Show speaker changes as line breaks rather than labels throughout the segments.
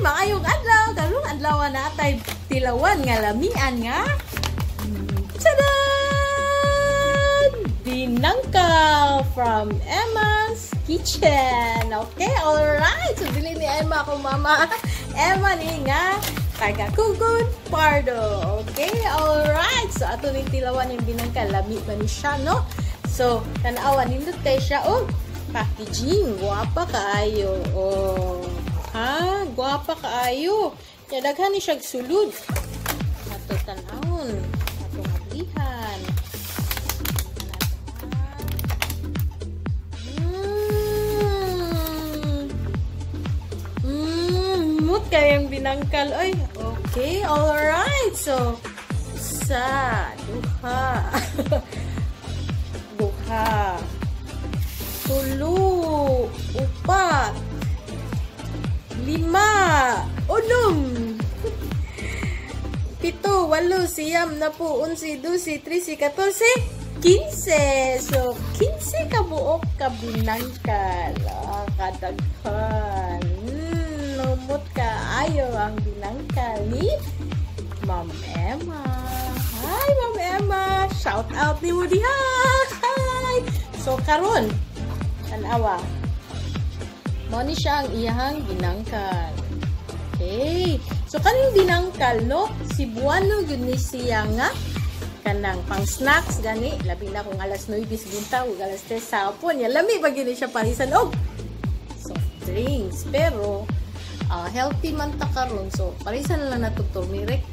Maayong adlaw. Karong adlaw na atay tilawan nga lamian nga. Tadan! Binangkal from Emma's Kitchen. Okay, alright. So, dili ni Emma akong mama. Emma ni nga taga Kugon Pardo. Okay, alright. So, ato ning tilawan yung binangkal. Lami ba ni siya, no? So, tanawa, nindot kay siya. Oh, packaging. Guwapa kaayo. Oh. Ha? Guwapa kaayo. Kaya daghan ni siya sulod. Ato tanawon. Ato ablihan. Mut kayang binangkal. Ay, okay, alright. So, isa, duha, duha, tulo, upat, lima, unom, pito, walo, siyam, napu, 11, 12, 13, 14, 15. So, 15 ka buok ka binangkal. Ah, kadaghan. Lumot ka ayo ang binangkal ni Ma'am Emma. Hi, Ma'am Emma. Shout out ni mo diha. Hi. So, karon, tanawa. Mao ni siya ang iyahang binangkal. Okay. So, kaning binangkal, no? Cebuano gyud ni siya nga kanang pang snacks gani, labi na kung alas 9 sa buntag ug alas 3 sa hapon. Ya lami ba gyud ni siya parisan og soft drinks. Pero healthy man ta karon, so parisan na lang nato turmeric.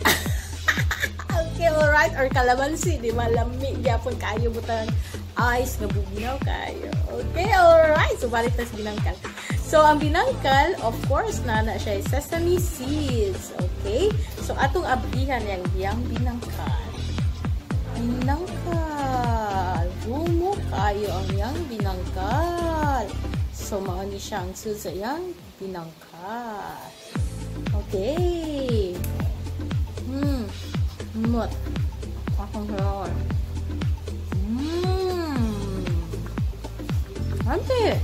Okay, alright, or kalamansi, di ba? Lami gyapon kaayo, butan ice nga bugnaw kaayo. Okay, alright. So balik ta sa binangkal. So ang binangkal, of course, na na siya sesame seeds. Okay? So atong ablihan yang diyang binangkal. Binangkal. Gumo kayo ang yang binangkal. So, mao ni siya ang sulod sa iyang binangkal. Okay. Mut. Akong hilawan. Ante.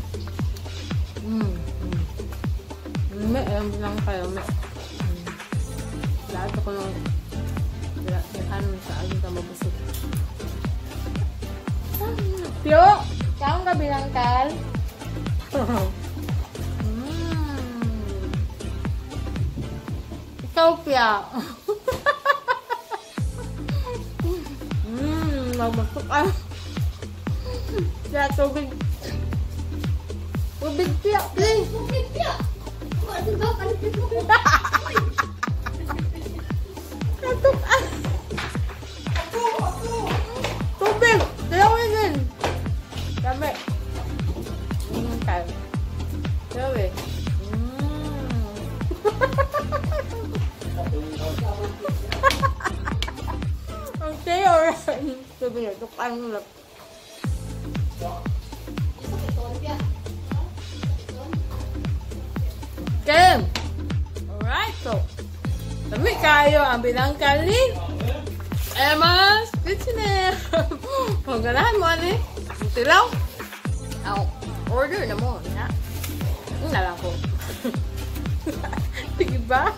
May ang binangkal. May. Lahat ako ng daghan sa agin ka mabusog. Pio, kaon ka binangkal? Ikaw, Pia. Mabusog ka. Pia, tubig. Tubig, Pia, please.
Tubig, Pia. Ano ba? Kalipit mo.
Katok ah. Tubig! Dalawin din! Dami. Tayo. Dami. Okay, alright. Tubig na. Tukaan mo lang. Okay. Alright, so dami kayo ang binangkal ni Emma's Kitchen. Kung ganahan mo, ani, tilaw. Aw, order na mo. Na. Na lang ko. Sige, bye.